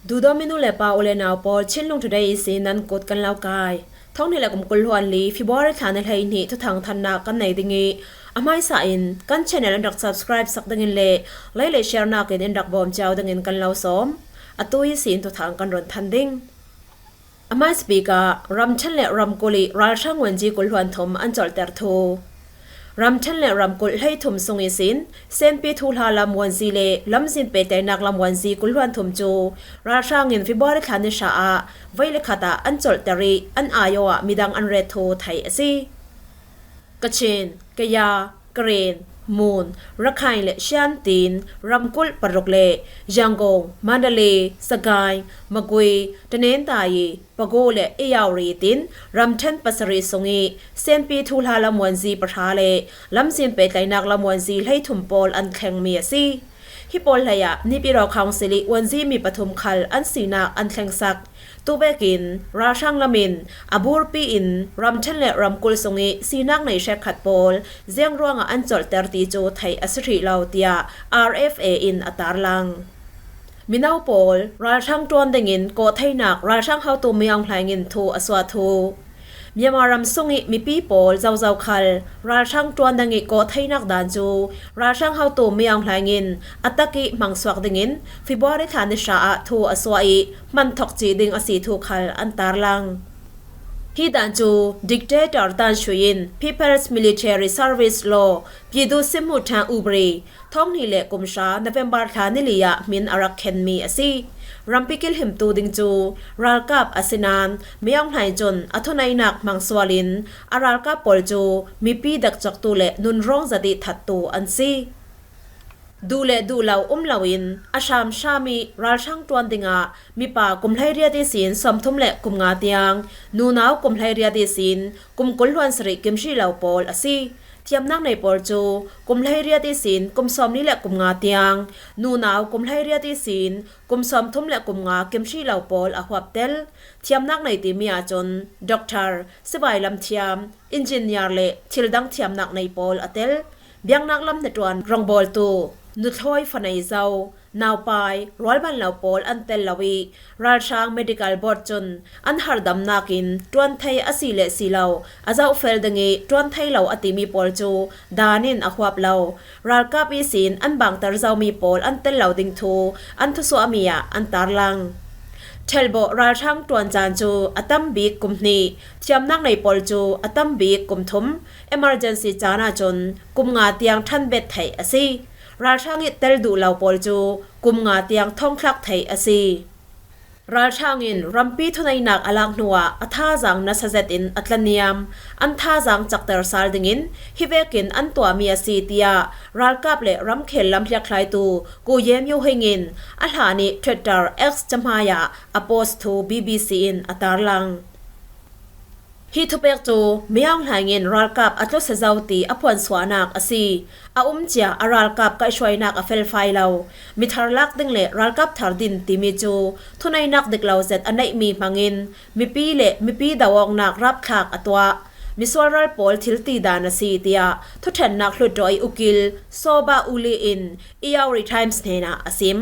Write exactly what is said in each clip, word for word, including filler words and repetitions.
Duhdawmi nu le pa, u le nau pawl, Chinlung Today ihsin nan kut kan lo kai. Thawng hnih le kum kul hluan li, February thla ni hleihnih thuthang thanna kan nei ding ih, a hmaisa in kan channel in rak subscribe sak dingin le like le share nakin in rak bawm cio dingin kan lo sawm. Atu ihsin thuthang kan run than ding. A hmaisa bik ah, ramṭhen le ramkulh ih ralhrang wanzi kul hluan thum an colhter thu. Ramṭhen le ramkulh hleithum sung ihsin, Senpi thuhla lam wanzi le lamzin pehtlaihnak lam wanzi kul hluan thum cu ralhrang in February thla ni hra ah voi le khat ah an colhter ih an aiawh ah midang an ret thu theih a si. Kachin, Kaya, Karen, Mon, Rakhine le Shan tiin ramkulh paruk le Yangon, Mandalay, Sagaing, Magway, Tanintharyi, Pago le Ayeyarwady tiin ramṭhen pasarih sungih Senpi thuhla lam wanzi pahra le lamzin pehtlaihnak lam wanzi hleithum pawl an thlengmi a si. Hi pawl hlei ah Naypyidaw Council ih wanzimi pathum khal an sinak an thlengsak. Tuvekin ralhrang lam in a burpi in ramṭhen le ramkulh sungih sinak nei hrekkhat pawl ziang ruangah an colhter ti cu theih a si hrih lo, tiah R F A in a tarlang. Mino pawl ralhrang ṭuan dingin kawhtheinak ralhrang hotu Min Aung Hlaing in thu a suah thu. Myanmar ram sungih mipi pawl zozo khal ralhrang ṭuan dingih kawhtheinak dan cu ralhrang hotu Min Aung Hlaing in a takih hmangsuak dingin February thla ni hra ah thu a suah ih hman thok cih ding a si thu khal an tarlang. Hi dan cu dictator Than Shwe in People's Military Service Law, ပြည်သူ့စစ်မှုထမ်းဥပဒေ, thawng hnih le kum hra November thla ni li ah hmin a rak khenmi a si. Rampi kilhimtu ding cu ralkap a si nain Min Aung Hlaing cun a thuneihnak hmang sual in a ralkap pawl cu mipi dekcoktu le nunrawng zat ih thattu an si. Duh le duh lo um loin a hramhram ih ralhrang ṭuan dingah mipa kum hleiriat ihsin sawmthum le kum nga tiang, nunau kum hleiriat ihsin kum kul hluan sarih kim hrih lo pawl a si. Thiamnak nei pawl cu kum hleiriat ihsin kum sawmli le kum nga tiang, nunau kum hleiriat ihsin kum sawmthum le kum nga kim hrih lo pawl a huap tel. Thiamnak nei timi ahcun doctor, sivai lam thiam, engineer le thil dang thiamnak nei pawl a tel. Biaknak lam hnaṭuan rawngbawltu, nuthlawi fanei zo, naupai, rualban lo pawl an tel lo ih, ralhrang medical board cun an harhdamnak in ṭuan thei a si le si lo a zohfel ding ih ṭuan thei lo a timi pawl cu dan in a huap lo. Ralkap ihsin an bangter zomi pawl an tel lo ding thu an thusuahmi ah an tarlang. Ṭhelbawh ralhrang ṭuan caan cu a tam bik kum hnih, thiamnak nei pawl cu a tam bik kum thum, emergency caan ahcun kum nga tiang ṭhanbet theih a si. Ralhrang ih tel duh lo pawl cu kum nga tiang thawngthlak theih a si. Ralhrang in rampi thuneihnak a lak hnuah a thazaang nasa zetin a tlaniam. An thazaang cakter sal dingin hi vekin an tuahmi a si, tiah ralkap le ramkhel lam hliakkhlaitu Ko Ye Myo Hing in a hlan ih Twitter, X cahmai ah a post thu B B C in a tarlang. Hi thupek cu Min Aung Hlaing in ralkap a tlusia zo ti a phuansuahnak a si. A um cia a ralkap kaihhruainak a felfai lo. Mithar lak ding le ralkap thar din timi cu thuneihnak dik lo zet a neihmi hmangin mipi le mipi do-awknak rapthlak a tuah. Misual ral pawl thil ti dan a si, tiah thuṭhennak hluttaw ih ukil Soba U Lay in Ayeyarwady Times hnenah a sim.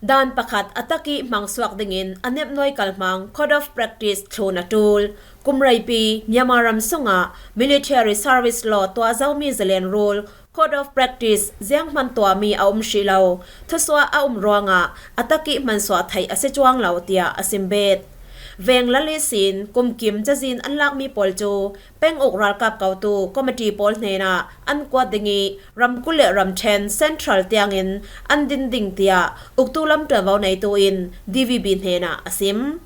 Dan pakhat a takih hmangsuak dingin a nepnuai kalhmang Code of Practice thlun a ṭul. Kum reipi Myanmar ram sungah military service law tuah zomi zalen rule Code of Practice zianghman tuahmi a um hrih lo. Thusuah a um ruangah a takih hmansuah theih a si cuang lo, tiah a simbet. Veng lal ihsin kumkim cazin an lakmi pawl cu peng uk ralkap kotu committee pawl hnenah an kuat ding ih ramkulh le ramṭhen central tiangin an din ding, tiah uktu lam ṭuanvo neitu in D V B hnenah a sim.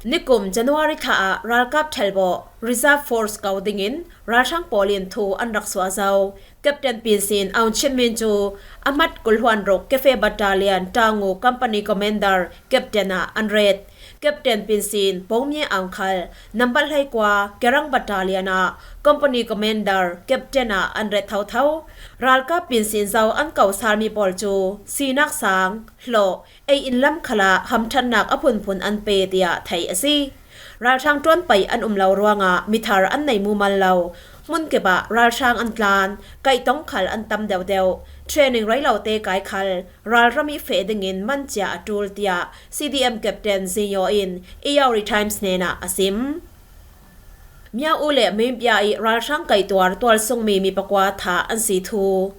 Nikum January thla ah ralkap ṭhelbawh Reserve Force ko dingin ralhrang pawl in thu an rak suah zo. Captain pinsin Aung Chin Min cu a hmat kul hluan ruk Cathay Battalion Tangu Company Commander Captain ah an ret. Captain pinsin Bawngmye Aung khal nambat hleikua Kerang Battalion ah Company Commander Captain ah an ret thotho. Ralkap pinsin zo an ko salmi pawl cu sinak sang, hlawh, ei inn lam khalah hamṭhatnak a phunphun an pe, tiah theih a si. Ralhrang ṭuan pei an um lo ruangah mithar an nei mumal lo. Hmun kipah ralhrang an tlan, kaihtong khal an tam deuhdeuh, training rei lote kai khal ralram ih feh dingin mancia a ṭul, tiah C D M Captain Zin Yaw in Ayeyarwady Times hnenah a sim. Myaw U le Meenpya ih ralhrang kaihtuar tualsungmi mi pakua thah an si thu.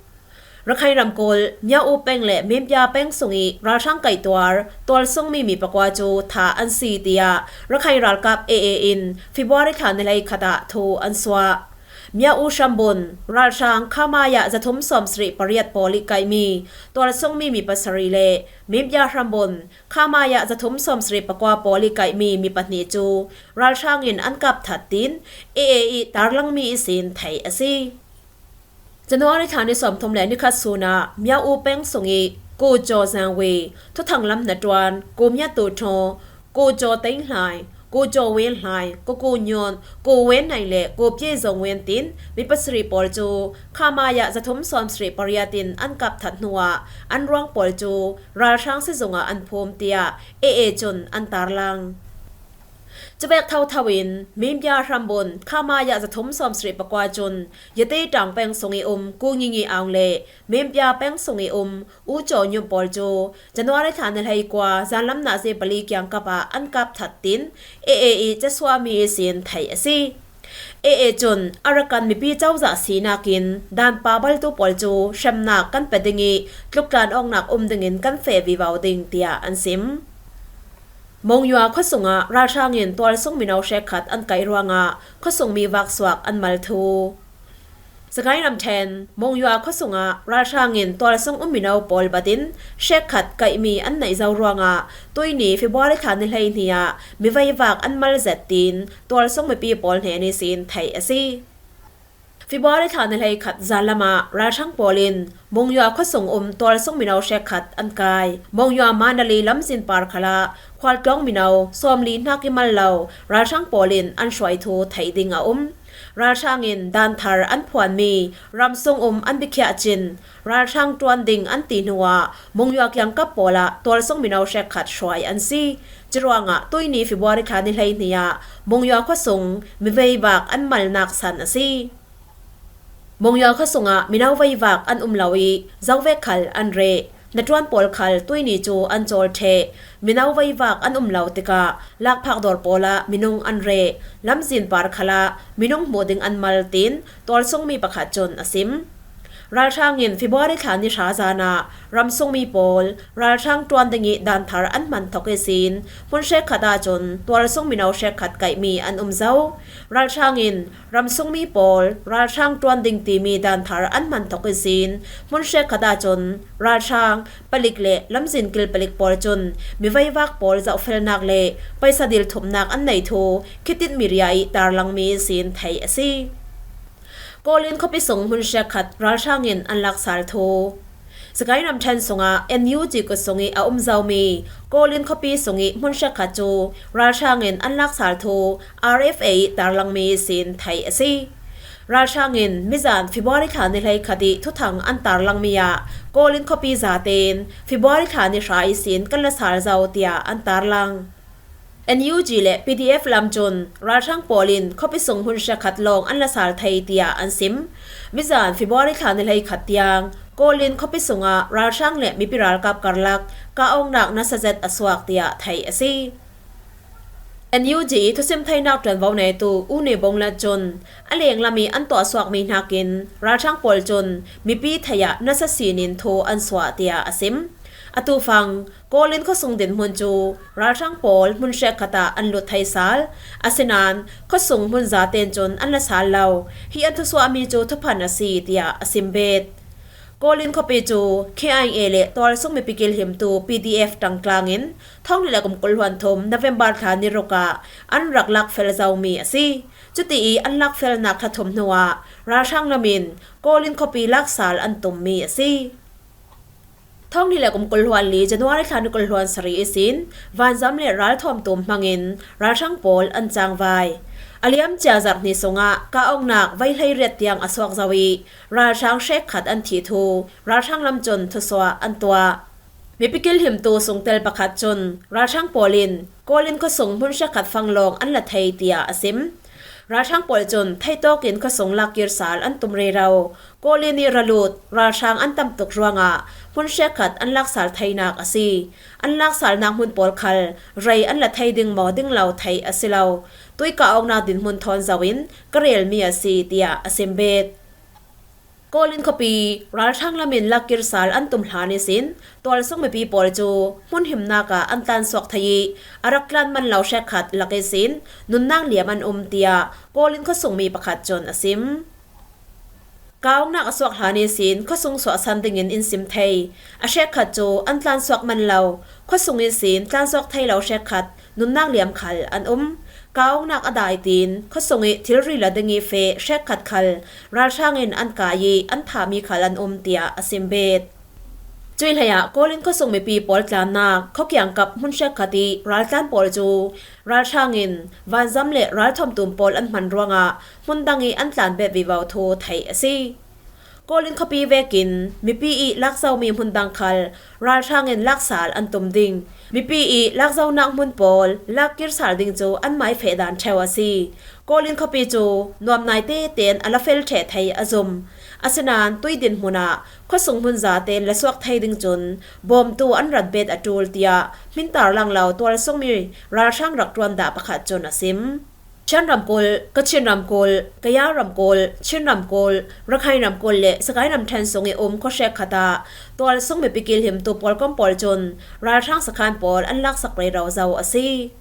Rakhine ramkulh Myaw U peng le Meenpya peng sungih ralhrang kaihtuar tualsungmi mi pakua cu thah an si, tiah Rakhine ralkap A A in February thla ni hleikhat ah thu an suah. Myaw U hrambun ralhrang Khamaya zathum sawmsarih pariat pawl ih kaihmi tualsungmi mi pasarih le Meenpya hrambun Khamaya zathum sawmsarih pakua pawl ih kaihmi mi pahnih cu ralhrang in an kap that, tiin A A ih tarlangmi ihsin theih a si. January thla ni sawmthum le ni khat sun ah Myaw U peng sungih Ko Jaw Zhang Wei, Thuthang Lam hnaṭuan, Ko Myat To Thaw, Ko Jaw Teng Hlai, Ko Jaw Wen Hlai, Ko Ko Nyon, Ko Wen Naing le Ko Pye Zong Wen, tin mi pasarih pawl cu Khamaya zathum sawmsarih pariat in an kap that hnuah an ruang pawl cu ralhrang sizung ah an phum, tiah A A cun an tarlang. Cuvek thotho in Meenpya hrambun Khamaya zathum sawmsarih pakua cun Yate ṭang peng sungih um Ko Ngi Ngi Aung le Meenpya peng sungih um U Caw Nyum pawl cu January thla ni hleikua zanlam nazi pali kiangkap ah an kap that, tin A A ih casuahmi ihsin theih a si. A A cun Arakan mipi cozah sinak in danpa baltu pawl cu hremnak kan pe ding ih tlukṭan awknak um dingin kan feh vivo ding, tiah an sim. Mongyua khuasung ah ralhrang in tualsung mino hrekkhat an kaih ruangah khuasung mi vaksuak an mal thu. Sagaing ramṭhen Mongyua khuasung ah ralhrang in tualsung um mino pawl bat in hrekkhat kaihmi an neih zo ruangah tuihni February thla ni hleihnih ah mi veivak an mal zet, tiin tualsung mipi pawl hnen ihsin theih a si. February thla ni hleikhat zanlam ah ralhrang pawl in Mongyua khuasung um tualsung mino hrekkhat an kai. Mongyua Mandalay lamzin par khalah khualtlawng mino sawmli hnak ih mal lo ralhrang pawl in an hruai thu theih ding a um. Ralhrang in dan thar an phuanmi ramsung um an bikhiah cin ralhrang ṭuan ding an ti hnuah Mongyua kiangkap pawl ah tualsung mino hrekkhat hruai an si. Curuangah tuihni February thla ni hleihnih ah Mongyua khuasung mi veivak an malnak san a si. Mongyua khuasung ah mino veivak an um lo ih zovek khal an reh. Hnaṭuan pawl khal tuihni cu an cawl ṭheh. Mino veivak an um lo tikah lakphak dawr pawl ah minung an reh. Lamzin par khalah minung hmuh ding an mal, tiin tualsungmi pakhat cun a sim. Ralhrang in February thla ni hra zan ah ramsungmi pawl ralhrang ṭuan ding ih dan thar an hman thok ihsin hmun hrekkhat ahcun tualsung mino hrekkhat kaihmi an um zo. Ralhrang in ramsungmi pawl ralhrang ṭuan ding timi dan thar an hman thok ihsin hmun hrekkhat ahcun ralhrang palik le lamzin kil palik pawl cun mi veivak pawl zohfelnak le paisa dil thumnak an nei thu khitin media ih tarlangmi ihsin theih a si. Kawlin khuapi sung hmun hrekkhat ralhrang in an laksal thu. Sagaing ramṭhen sungah N U G kut sungih a um zomi Kawlin khuapi sungih hmun hrekkhat cu ralhrang in an laksal thu R F A ih tarlangmi ihsin theih a si. Ralhrang in mizan February thla ni hleikhat ih thuthang an tarlangmi ah Kawlin khuapi zatein February thla ni hra ihsin kan la sal zo, tiah an tarlang. N U G le P D F lam cun ralhrang pawl in khuapi sung hmun hrekkhat lawng an la sal thei, tiah an sim. Mizan February thla ni hleikhat tiang Kawlin khuapi sungah ralhrang le mipi ralkap karlak kah awknak nasa zet a suak, tiah theih a si. N U G ih thusim theinak ṭuanvo neitu U Ne Bawng Lat cun a lenglam ih an tuahsuakmi hnakin ralhrang pawl cun mipi theih ah nasa sinin thu an suah, tiah a sim. Atu fang Kawlin khuasung dinhmun cu ralhrang pawl hmun hrekkhat ah an lut thei sal. Asinain khuasung hmun zaten cun an la sal lo. Hi an thusuahmi cu thuphan a si, tiah a sim bet. Kawlin khuapi cu K I A le tualsung mipi kilhimtu P D F ṭangtlang in thawng hnih le kum kul hluan thum November thla ni ruk ah an rak lakfel zomi a si. Cuti ih an lakfelnak thla thum hnuah ralhrang lam in Kawlin khuapi laksal an tummi a si. Thawng hnih le kum kul hluan li January thla ni kul hluan sarih ihsin vanzam le ralthawm tum hmangin ralhrang pawl an cangvai. A liamcia zarh hnih sungah kah awknak vei hleiriat tiang a suak zo ih ralhrang hrekkhat an thih thu ralhrang lam cun thusuah an tuah. Mipi kilhimtu sungtel pakhat cun ralhrang pawl in Kawlin khuasung hmun hrekkhat fang lawng an la thei, tiah a sim. Ralhrang pawl cun theitawkin khuasung lakkir sal an tum rero. Kawlin ih ra lut ralhrang an tam tuk ruangah hmun hrekkhat an laksal theinak a si. An laksalnak hmun pawl khal rei an la thei ding maw ding lo theih a si lo. Tuika awknak dinhmun thawn zoh in ka relmi a si, tiah a sim bet. Kawlin khuapi ralhrang lamin lakkir sal an tum hlan ihsin tualsung mipi pawl cu hmun himnak ah an tlansuak thei ih a rak tlan man lo hrekkhat lak ihsin nunnak liam an um, tiah Kawlin khuasungmi pakhat cun a sim. Ka awknak a suak hlan ihsin khuasung suahsan dingin in sim thei. A hrekkhat cu an tlansuak man lo. Khuasung ihsin tlansuak thei lo hrekkhat nunnak liam khal an um. Ka awknak a dai tiin khuasung ih thilri la ding ih feh hrekkhat khal ralhrang in an kai ih an thahmi khal an um, tiah a sim bet. Cuih hleiah Kawlin khuasung mipi pawl tlannak khuakiangkap hmun hrekkhat ih raltlan pawl cu ralhrang in vanzam le ralthuam tum pawl an hman ruangah hmun dang ih an tlan bet vivo thu theih a si. Kawlin khuapi vekin mipi ih lak zomi hmun dang khal ralhrang in laksal an tum ding. Mipi ih lak zonak hmun pawl lakkir sal ding cu an mai feh dan ṭheu a si. Kawlin khuapi cu nuamnai tete in a la fel ṭheh thei a zum. Asinain tui dinhmun ah khuasung hmun zate in la suak thei ding cun bawmtu an rat bet a ṭul, tiah hmin tarlang lo tualsungmi ralhrang rak ṭuan dah pakhat cun a sim. Shan ramkulh, Kachin ramkulh, Kaya ramkulh, Chin ramkulh, Rakhine ramkulh le Sagaing ramṭhen sung ih um khua hrekkhat ah tualsung mipi kilhimtu pawlkom pawl cun ralhrang sakhan pawl an laksak rero zo a si.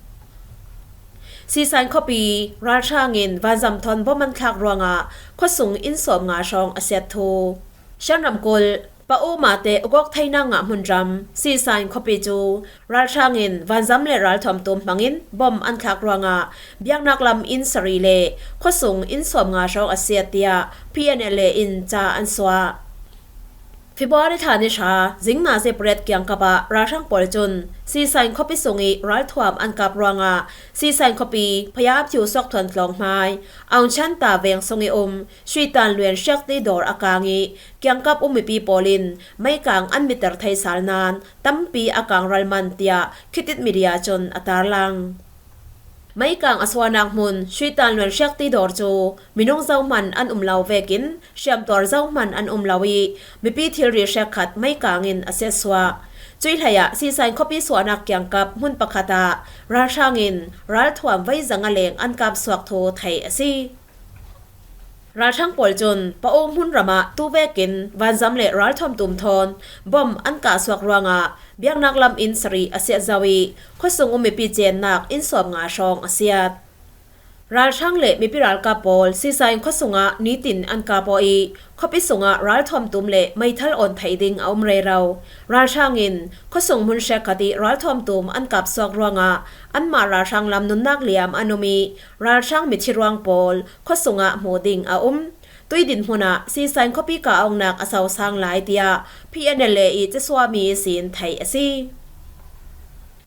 Sisain khuapi ralhrang in vanzam thawn bom an thlak ruangah khuasung inn sawmnga hrawng a siat thu. Shan ramkulh Pa Uma te ugawk theinak ngah hmunram Sisain khuapi cu ralhrang in vanzam le ralthuam tum hmangin bom an thlak ruangah biaknak lam inn sari le khuasung inn sawmnga hrawng a siat, tiah P N L A in ca an suah. February thla ni hra zing nazi pariat kiangkap ah ralhrang pawl cun Sisain khuapi sung ih ralthuam an kap ruangah Sisain khuapi Phayaphiu suakthuan tlawng hmai Aung Chan ta veng sung ih um Shuitan Luan hriakti dawr a kang ih kiangkap um mipi pawl in meikang an miter thei sal nain tampi a kang ral man, tiah Khitit Media cun a tarlang. Meikang a suahnak hmun Shuitan Luan hriakti dawr cu minung zohman an um lo vekin hriamtuar zohman an um lo ih mipi thilri hrekkhat meikang in a siatsuah. Cuih hleiah Sisain khuapi suahnak kiangkap hmun pakhat ah ralhrang in ralthuam veizang a leng an kapsuak thu theih a si. Ralhrang pawl cun Pa Um hmunram ah tu vekin vanzam le ralthuam tum thawn bom an kahsuak ruangah biaknak lam inn sarih a siat zo ih khuasung um mipi cennak inn sawmnga hrawng a siat. Ralhrang le mipi ralkap pawl Sisain khuasungah nitin an kap aw ih khuapi sungah ralthuam tum le meithal awn theih ding a um rero. Ralhrang in khuasung hmun hrekkhat ih ralthuam tum an kapsuak ruangah anmah ralhrang lam nunnak liam an um ih ralhrang mithi ruang pawl khuasungah hmu ding a um. Tui dinhmun ah Sisain khuapi kah awknak a sosang lai, tiah P N L A ih casuahmi ihsin theih a si.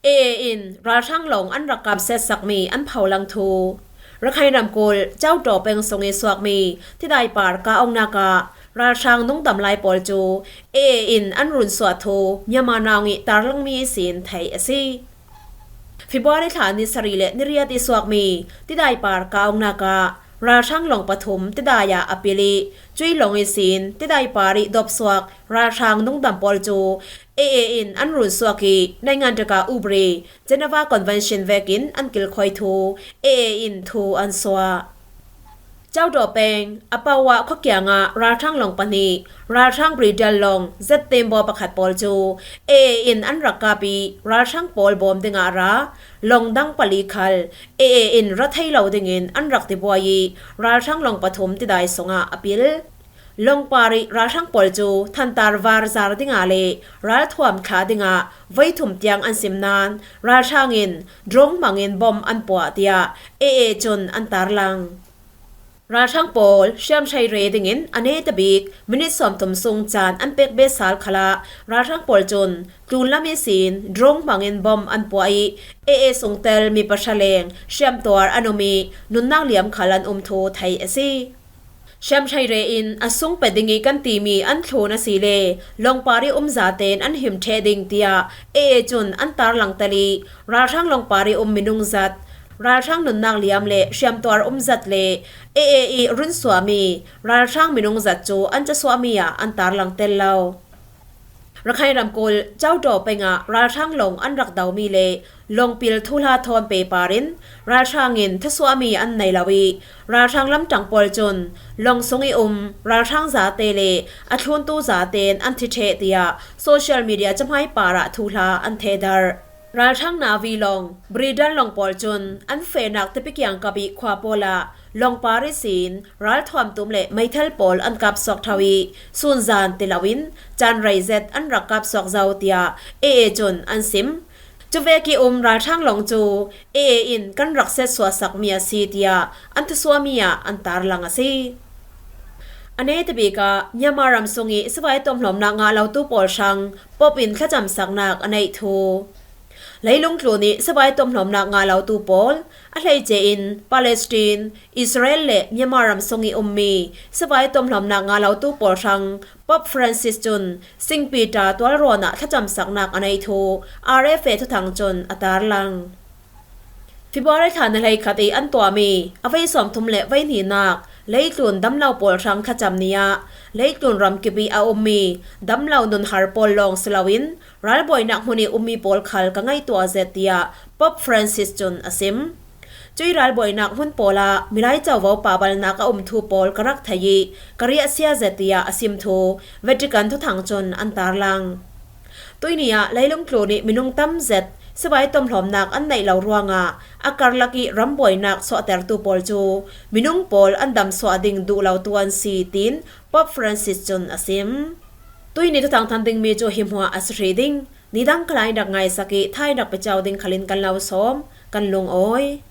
A A in ralhrang lawng an rak kap setsakmi an pholang thu. Rakhine ramkulh Cautawpeng sung ih suakmi tidai par kah awknak ah ralhrang nungdam lai pawl cu A A in an runsuah thu Myanmar Now ih tarlangmi ihsin theih a si. February thla ni sarih le ni riat ih suakmi tidai par kah awknak ah ralhrang lawng pathum tidai ah a pil ih cuih lawng ihsin tidai par ih dopsuak ralhrang nungdam pawl cu A A in an runsuak ih naingan ṭaka ubri Geneva Convention vekin an kilkhuai thu A A in thu an suah. Caudawpeng a Pawa khuakiangah ralhrang lawng pahnih, ralhrang Bridal lawng Z Tembaw pakhat pawl cu A A in an rak kap ih ralhrang pawl bawm dingah ra, lawng dang pali khal A A in ra thei lo dingin an rak tibuai ih ralhrang lawng pathum tidai sungah a pil. Lawngpar ih ralhrang pawl cu thantar var zar dingah le ralthuam thlah dingah voi thum tiang an sim nain ralhrang in drone hmangin bom an puah, tiah A A cun an tarlang. Ralhrang pawl hriamhrei re dingin a neta bik minit sawmthum sung caan an pek bet sal khalah ralhrang pawl cun tlunlam ihsin drone hmangin bom an puah ih A A sungtel mi pahra leng hriamtuar an um ih nunnak liam khal an um thu theih a si. Hriamhrei re in a sung pe ding ih kan timi an thlun asile lawngpar ih um zatein an him ṭheh ding, tiah A A cun an tarlang tel ih ralhrang lawngpar ih um minung zat Ralhrang nunnak liam le hriamtuar um zat le A A i run suahmi ralhrang minung zat cu an casuahmi ah an tarlang tel lo. Rakhine ramkulh Caudaw peng ah ralhrang lawng an rak domi le lawngpil thuhla thawn pehpar in ralhrang in thusuahmi an nei lo i, ralhrang lamṭang pawl cun lawng sung i um ralhrang zate le a thluntu zaten an thi ṭheh, tiah social media cahmai parah thuhla an thehdarh. Ralhrang Navi lawng, Bridan lawng pawl cun an fehnak tipi kiangkap i khua pawl ah lawngpar ihsin ralthuam tum le meithal pawl an kapsuak ṭha i, sunzan ti loin caan rei zet an rak kapsuak zo, tiah A A cun an sim. Cuvek i um ralhrang lawng cu A A in kan rak setsuahsakmi a si, tiah an thusuahmi ah an tarlang a si. A netabik ah Myanmar ram sung i sivai tuamhlawmnak ngah lotu pawl hrang Pope in thlacamsaknak a neih thu. Leilung tlun i sivai tuamhlawmnak ngah lotu pawl, a hleice in Palestine, Israel le Myanmar ram sung i ummi sivai tuamhlawmnak ngah lotu pawl hrang Pope Francis cun Saint Peter tualrawn ah thlacamsaknak a neih thu R F A thuthang cun a tarlang. February thla ni hleikhat i an tuahmi a vei sawmthum le vei hnihnak leitlun damlo pawl hrang thlacam ni ah leitlun ramkip i a ummi damlo nunhar pawl lawng si loin ralbuainak hmun i ummi pawl khal ka ngaihtuah zet, tiah Pope Francis cun a sim. Cuih ralbuainak hmun pawl ah milai covo pahbalnak a um thu pawl ka rak thei i ka riahsia zet, tiah a sim thu Vatican thuthang cun an tarlang. Tuini ah leilung tlun i minung tam zet sivai tuamhlawmnak an neih lo ruangah a karlak i rambuainak suahtertu pawl cu minung pawl an damsuah ding duh lotu an si, tiin Pope Francis cun a sim. Tuini thuthang than dingmi cu hi hmuah a si hrih ding. Nidang khalai rak ngaisak i thai rak pecau ding khalin kan lo sawm, kan lungawi.